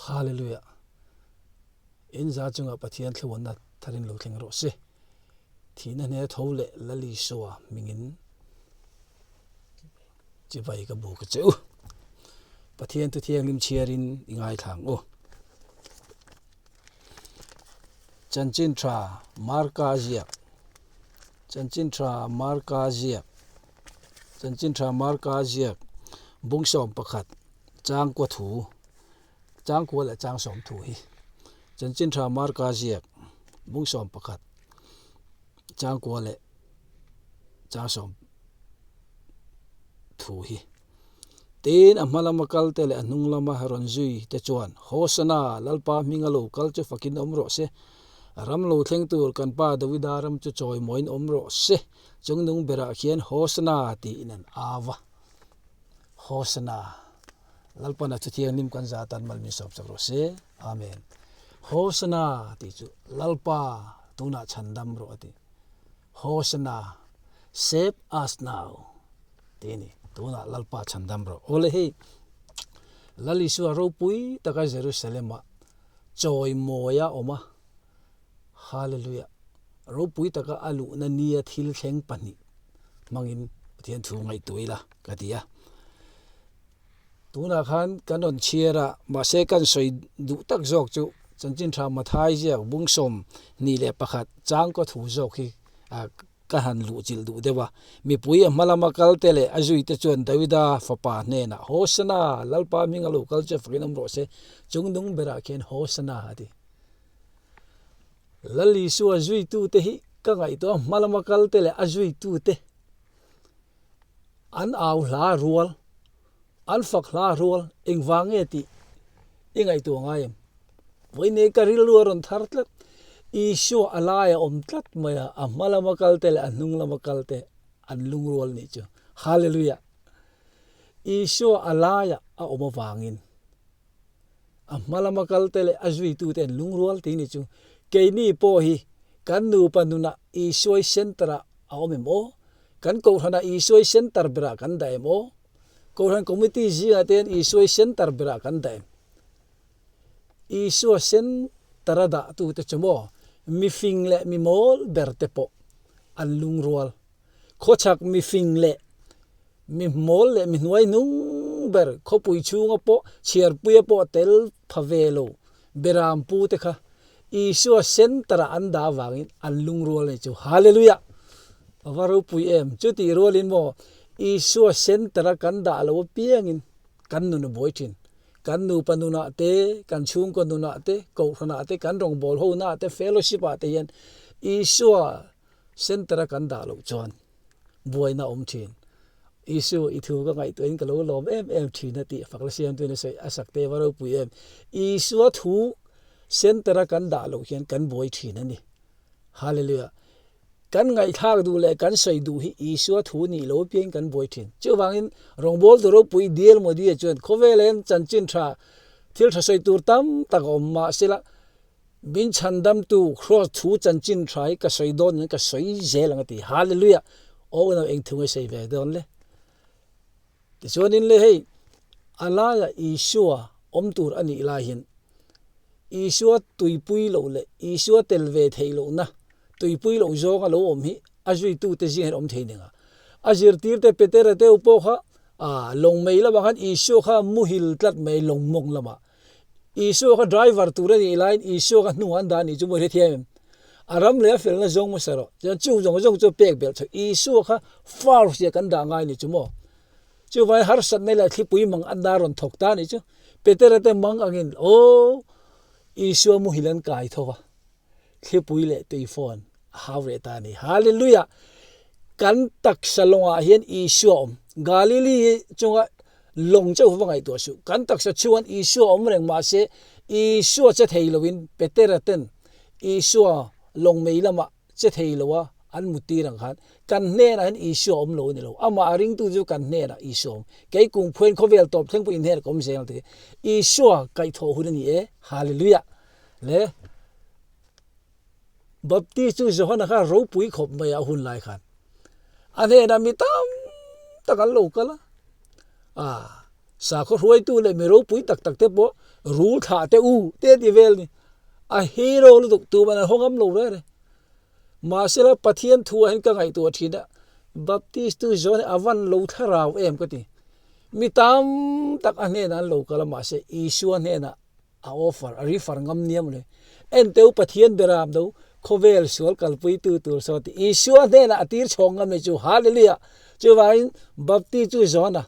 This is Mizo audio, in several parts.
Hallelujah. In za chungah Pathian thluanna tharin lo thleng rawh se. Thihna hne tho leh Lal Isua hmingin chibai ka bu ka che u. Pathian thu thianghlim chhiarin i ngaithla ang u. Chanchin tha Marka ziak Chanchin tha Marka ziak Chanchin tha Marka ziak Bungsawm pakhat Changkua thu Changkua leh Changsawm thu hi Chanchin tha Marka ziak Bungsawm pakhat Changkua leh Changsawm thu hi. Tin, a hma lama kal te leh a hnung lama rawn zui te chuan, Hosana, Lalpa hminga lo kal chu fakin awm rawh se. Ram lo thleng tur kan pa Davida ram chu chawimawiin awm rawh se. Chungnung berah khian Hosana tiin an au va. Hosana, Lalpana chu thianghlim kan za tan mal min sawp chak rawh se. Amen. Hosana tih chu Lalpa tunah chhandam rawh a ti. Hosana, save us now tih a ni. Tunah Lalpa chhandam rawh. Awle hei, Lal Isua ropui taka Jerusalem-ah chawimawi a awm a, Hallelujah, ropui taka a luhna nia thil thleng pahnih hmangin Pathian thu ngaihtuah ila ka ti a. Tunah khan kan rawn chhiar a, mahse kan sawi duh tak zawk chu Chanchin Tha Mathai ziak bung 21 changkaw thu zawk hi ka han luh chilh duh deuh a. Mipui a hma lama kal te leh a zui te chuan Davida fapa hnenah, Hosana! Lalpa hming a lo kal chu fakin awm rawh se, chung nung berah khian Hosana a ti. Lal Isua zuitute hi ka ngaihtuah a, hma lama kal te leh a zuitute An au hla rual, an fak hla rual engvang nge tih i ngaihtuah ngai em? Vawiin ka rilru a rawn thar tlat, Isua a lai a awm tlat mai a, a hma lama kal te leh a hnung lama kal te an lungrual nih chu. Hallelujah! Isua a laiah a awm avangin a hma lama kal te leh a zuitute an lungrual tih ni chu. Keini pawh hi kan nupa nunah Isuai center-ah a awm em aw? Kan kohhranah Isuai center berah kan dah em aw? Kohhran committee zingah te hian Isuai center berah kan dah em? Isua center-a dahtute chu maw mifing leh mimawl ber te pawh an lungrual. Khawchhak mifing leh mi hmawl leh mi hnuai hnung ber khawpui chhunga pawh chhiarpuia pawh tel pha ve lo beram pu te kha Isua center ah an dah avangin an lungrual a ni chu. Hallelujah! A va ropui em! Chutih rualin maw Isua center a kan dah lo apiangin kan nun a buai thin. Kan nupa nunah te, kan chhungkaw nunah te, kohhranah te, kan rawngbâwl hona te, fellowship ah te hian Isua center a kan dah loh chuan buaina a awm thin. Isu, i thu ka ngaihtuahin ka lo lawm em em thin a tih fakna siamtuin a sawi a sak te va ropui em. Isua thu center a kan dah loh hian kan buai thin a ni. Hallelujah. Kan ngaihthlak duh leh kan sawi duh hi Isua thu nih lo apiangin kan buai thin. Chuvangin rawngbawltu ropui D.L. Moody-a chuan khawvel hian chanchin tha thil tha sawi tur tam tak a awm mahsela Min chhandamtu Kraws thu chanchin tha hi ka sawi dawn in ka sawi zel ang a ti. Hallelujah! Aw unau eng thu nge sawi ve dawn le? Tichuanin le hei a laiah Isua awm tur a nih lai hian Isua tuipui loh leh Isua tel ve theih lohna tuipui loh zawng a lo awm hi a zuitute zing hian awm thei ning a. A zirtirte Petera te pawh kha lawng mei lamah khan Isua kha muhil tlat mai lawng mawng lamah Isua kha driver tur a nih laiin Isua kha hnungah an dah a nih chu maw hrethiam em? A ram leh a felna zawng hmasa rawh. Chuan chung zawng zawng chu pek belh chho. Isua kha first tia kan dah ngai a nih chu maw? Chuvangin harsatna leh thlipui mang an dah rawn thawk ta a nih chu. Petera te mang angin aw Isua muhil an kai tho va. Thlipui leh tui phone a hau reh ta a ni. Hallelujah! Kan taksa lawngah hian Isua awm. Galili chunga lawng chauh va ngaihtuah suh. Kan taksa chhungan Isua awm reng mahse Isua che thei loin Petera ten Isua lawng mei lamah che thei loa an muttir ang khan kan hnenah hian Isua awm lo a ni lo. Amah a ringtu chu kan hnenah Isua awm. Kei kum phuain khawvel tawp thleng pawh in hnenah ka awm zel ang ti. Isua kaihthawh hun a ni e. Hallelujah! Le Baptist chu Johana kha ropui khawp mai a hun lai khan a hnenah mi tam tak an lo kal a. Sakhaw hruaitu leh mi ropui tak tak te pawh rul thlah teh u te ti vel ni. A hero lutuk tuman an haw ngam lo reng reng. Mahsela Pathian thu ah hian ka ngaihtuah thin a, Baptist tu zawn hi a van lo thlarau em ka ti. Mi tam tak a hnenah an lo kal a mahse Isua hnenah a offer, a refer ngam niam le. Enteu Pathian beram do khawvel sual kalpuitu tur saw ti Isua hnenah a tir chhawng ngam e chu Hallelujah! Chuvangin Baptist chu Johana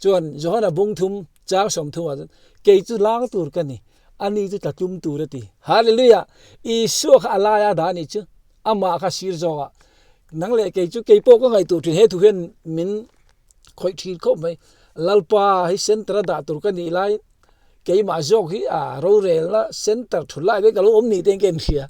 chuan Johana bung thum chang 30 ah chuan kei chu lang tur ka ni, ani chu tla tlum tur a ti. Hallelujah! Isua kha a laia dah a nih chu, amah kha sir zawkah nang leh kei chu kei pawh ka ngaihtuah thin he thu hian min khawih thin khawp mai. Lalpa hi center a dah tur ka nih lai Keimah zawk hi a rorelna center thut lai vek a lo awm ni te in ka inhria.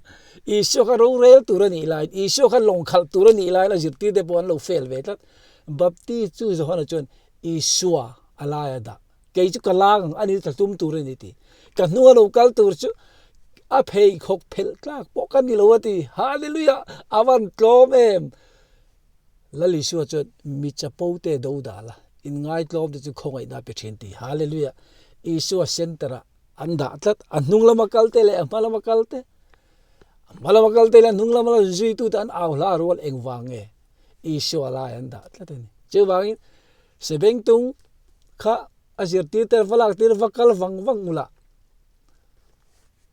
Isua kha rorel tur a nih laiin, Isua kha lawng khalh tur a nih laiin a zirtir te pawh an lo fail ve tlat. Baptist chu Johana chuan Isua a lai a dah. Kei chu ka lang ang, ani chu tla tum tur a ni ti. Ka hnunga lo kal tur chu a pheikhawk phelh tlak pawh ka ni lo a ti. Hallelujah! A van tlawm em! Lal Isua chuan mi chapo te do dah la, inngaitlawm te chu khawngaihna a pe thin ti. Hallelujah! Isua center ah an dah tlat, a hnung lama kal te leh a hma lama kal te, a hma lama kal te leh a hnung lama la zuitu te an au hla rual engvang nge Isua lai an dah tlat a ni. Chuvangin Sebengtung kha a zirtir te va lak tir va kal vang vang ula,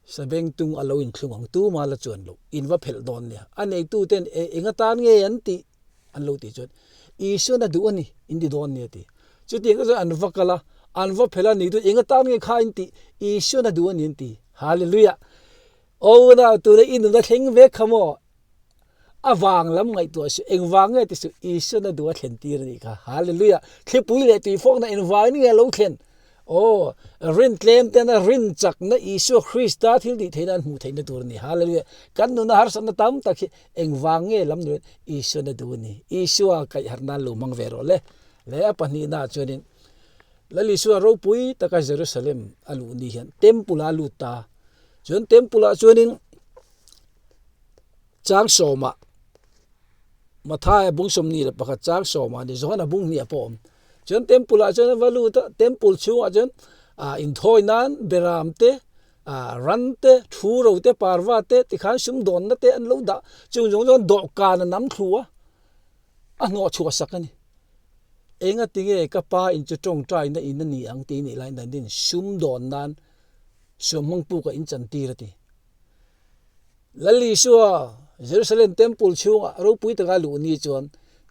Sabengtung a lo inthlung ang tuma la chuan loh in va phelh dawn nia. A neitu ten e eng atan nge an tih an lo tih chuan Isuan a duh a ni in ti dawn nia ti. Chutiang te chuan an va kal a, an va phelh a neitu eng atan nge kha in tih Isuan a duh a ni an ti. Hallelujah! Aw unau tuna i nuna thleng vek kha maw? A vang lam ngaihtuah suh, engvang nge ti suh, Isuan a duh a thlen tir a nih kha. Hallelujah! Thlipui leh tuifawkna engvangin nge a lo thlen? Aw, rin tlem tena rin chakna Isua Krista thil tih theihna an hmuh theihna tur a ni. Hallelujah! Kan nuna harsatna tam tak hi engvang nge lam nuin Isuan a duh a ni. Isua kaihharh nan lo hmang ve rawh le. Leh a pahnihnaah chuanin Lal Isua ropui taka Jerusalem a luh ni hian Temple a lut ta. Chuan Temple ah chuanin Chang sawmah Mathaia bung 21 chang sawmah ni Johana bung hnih ah pawh a awm. Chuan temple ah chuan a va lut a, temple chhungah chuan ah inthawi nan beram te ah ran te thu ro te parva te tikhan sumdawnna te an lo dah chung zawng chuan dawhkan a nam thlu a, a hnawh chhuah sak a ni. Engatinge ka pa in chu tawngtaina in a ni ang tih nih laiin dan din sumdawn nan suamhmang puk a inchantir a ti. Lal Isua Jerusalem Temple chhunga ropui taka luh ni chuan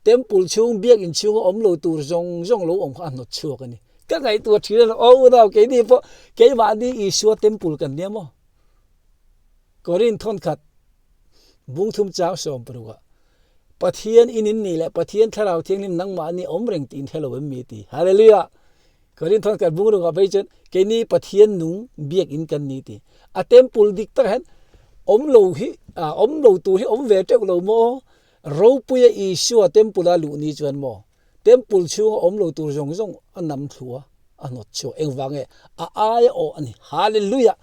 Temple chhung biakinn chhunga awm lo tur zawng zawng lo awm kha a hnawt chhuak a ni. Ka ngaihtuah thin a, aw unau keini pawh keimahni Isua Temple kan nia maw? Korinth thawnkhat bung thum chang 60 ah Pathian in in nih leh Pathian Thlarau Thianghlim nangmahni awm reng tih in hre lo em mi ti. Hallelujah! Korinth thawnkhat bung rungah phei chuan keini Pathian nung biakinn kan ni ti. A temple dik takah hian awm lo hi awm lo tur hi awm ve teuh lo maw? Ropuia Isua temple a luh ni chuan maw temple chhunga awm lo tur zawng zawng a nam thlu a, a hnawt chhuak. Engvang nge? A aia awh a ni. Hallelujah!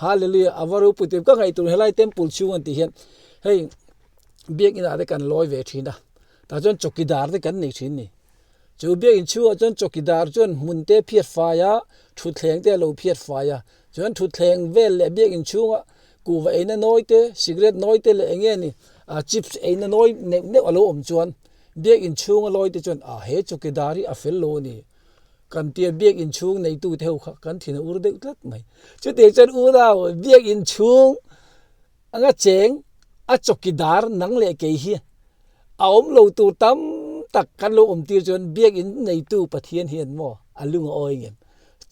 Hallelujah! A va ropui tep. Ka ngaih tur helai temple chhung an tih hian hei biakinah te kan lawi ve thin a, tah chuan chawkidar te kan nei thin ni. Chu biakinn chhungah chuan chawkidar chuan hmun te phiat fai a, thutthleng te a lo phiat fai a. Chuan thutthleng vel leh biakinn chhunga kuhva eina nawi te, cigarette nawi te leh eng nge ni ah chips eina nawi neuh neuh a lo awm chuan biakinn chhunga lawi te chuan ah he chawkidar hi a fel lo a ni kan tia biakinn chhung neitu te ho kha kan thin a ur deuh tlat mai. Chutiang chuan unau biakinn chhung Anga cheng a chawkidar nang leh kei hi a awm lo tur tam tak kan lo awm tir chuan biakinn neitu Pathian hian maw a lung a awi ngem?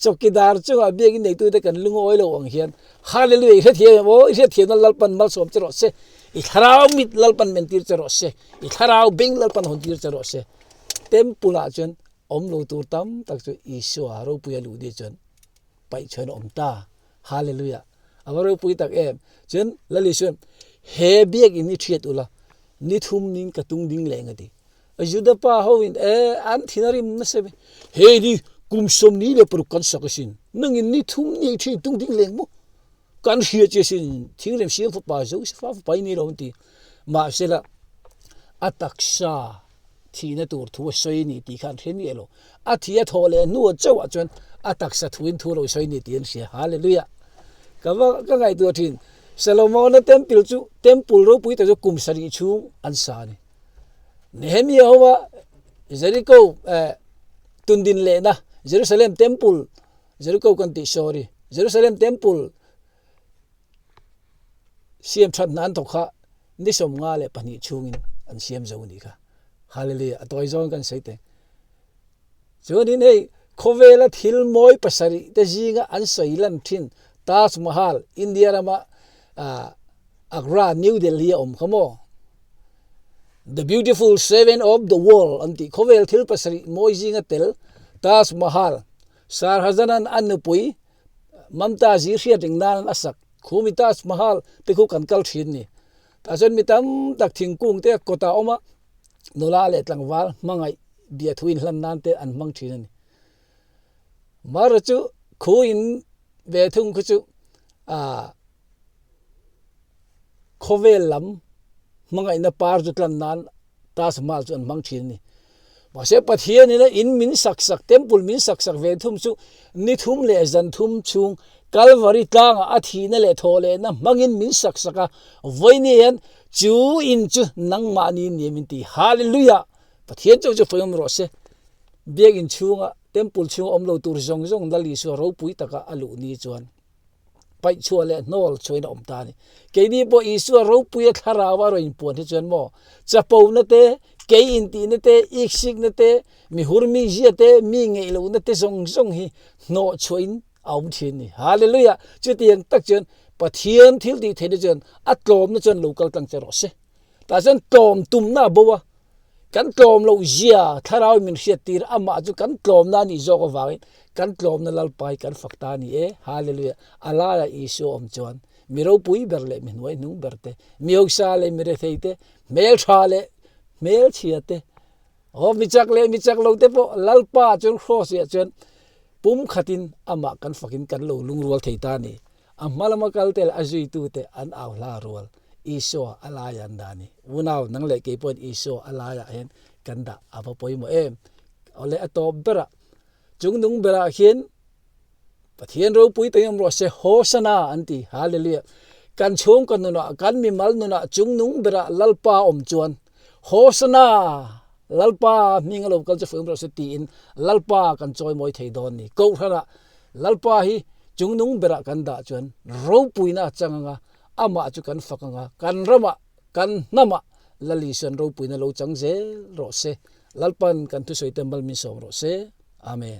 Chawkidar chungah biakinn neitu te kan lung a awi lo ang hian Hallelujah i hrethiam em aw i hrethiamna Lalpan malsawm che rawh se, i thlarau mit Lalpan men tir che rawh se, i thlarau beng Lalpan hawn tir che rawh se. Temple ah chuan awm lo tur tam tak chu Isua ropuia luh ni chuan paih chuan a awm ta. Hallelujah! A va ropui tak em! Chuan Lal Isuan, He biakinn hi thiat ula, ni thum nin ka tung ding leh ang a ti. Juda pa ho in, E, an thin a rim nasa ve. He ni kum 26 kan sak asin, nangin ni thum ni ei thin tung ding leng maw? Kan hria che asin, thingrem siam fapa, Josefa fapa i ni lo an ti. Mahsela, a taksa. thihna tur thu a sawi a ni tih kha an hre miah lo. A thih a thawh leh hnuah chauhah chuan a taksa thuin thu lo sawi a ni tih an hria. Hallelujah! Ka va ka ngaihtuah thin. Solomona temple chu temple ropui tak chu kum sarih chhung an sa a ni. Nehemia hoa Jericho eh tundin lehna Jerusalem temple Jericho kan tih sorry Jerusalem temple Siam that hna an thawk kha ni 52 chhungin an siam zo a nih kha. Hallelujah! A tawi zawng kan sawi teng. Chuanin hei khawvela thil mawi pasarih te zinga an sawi lan thin Taj Mahal, India rama Agra, New Delhi a awm kha maw? The beautiful seven of the world an tih khawvel thil pasarih mawi zinga tel Taj Mahal, Shahjahan-a'n a nupui Mamta zi hriat ring nan a sak. Khu mi Taj Mahal te khu kan kal thin ni. Tah chuan mi tam tak thingkung te kawtah a awm a, nula leh tlangval hmangaih biathu inhlan nan te an hmang thin a ni. Mara chu khu in ve thung khu chu ah Khawvel lam hmangaihna par chu tlan nan Taj Mahal chu an hmang thin a ni. Mahse Pathian in a in min sak sak, temple min sak sak ve thum chu ni thum leh zan thum chhung Kalvari tlangah a thihna leh thawhlehna hmangin min sak sak a, vawiin hian chu in chu nangmahni ni min ti. Hallelujah! Pathian chauh chu fawih awm rawh se. Biakin chhunga, temple chhunga awm lo tur zawng zawng Lal Isua ropui taka a luh ni chuan. paih chhuah leh hnawl chhuahin a awm ta a ni. Keini pawh Isua ropuia thlarau a rawn inpuan hi chuan maw, chapona te, kei intihna te, iksikna te, mi hurmi zia te, mi ngeih lohna te zawng zawng hi hnawh chhuahin a awm thin a ni. Hallelujah! Chutiang tak chuan Pathian thil tih theihna chuan a tlawmna chuan lo kal tlang che rawh se. Tah chuan tlawm tumna a bo a, kan tlawm loh zia thlarau min hriat tir amah chu kan tlawmna a nih zawk avangin kan tlawmna Lalpa hi kan fak ta a ni e. Hallelujah! A laiah Isua awm chuan mi ropui ber leh mi hnuai hnung ber te, mi hausa leh mi rethei te, hmeltha leh hmelchhia te, aw mi chak leh mi chak lo te pawh Lalpa chuan kraws ah chuan pumkhatin amah kan fakin kan lo lungrual thei ta a ni. A hma lama kal te leh a zuitute an au hla rual Isua a laiah an dah a ni. Unau, nang leh kei pawhin Isua a laiah hian kan dah a va pawimawh em? Awle a tawp berah, chungnung berah khian Pathian ropui takin awm rawh se, Hosana an ti. Hallelujah! Kan chhungkaw nunah, kan mimal nunah chungnung berah Lalpa awm chuan Hosana! Lalpa hming a lo kal chu fuih rawh se tiin Lalpa kan chawi mawi thei dawn ni. Kohhranah Lalpa hi chungnung berah kan dah chuan ropuina a chang anga, amah chu kan fak anga, kan ramah, kan hnamah Lal Isuan ropuina lo chang zel rawh se. Lalpan kan thusawi te mal min sawm rawh se. Amen.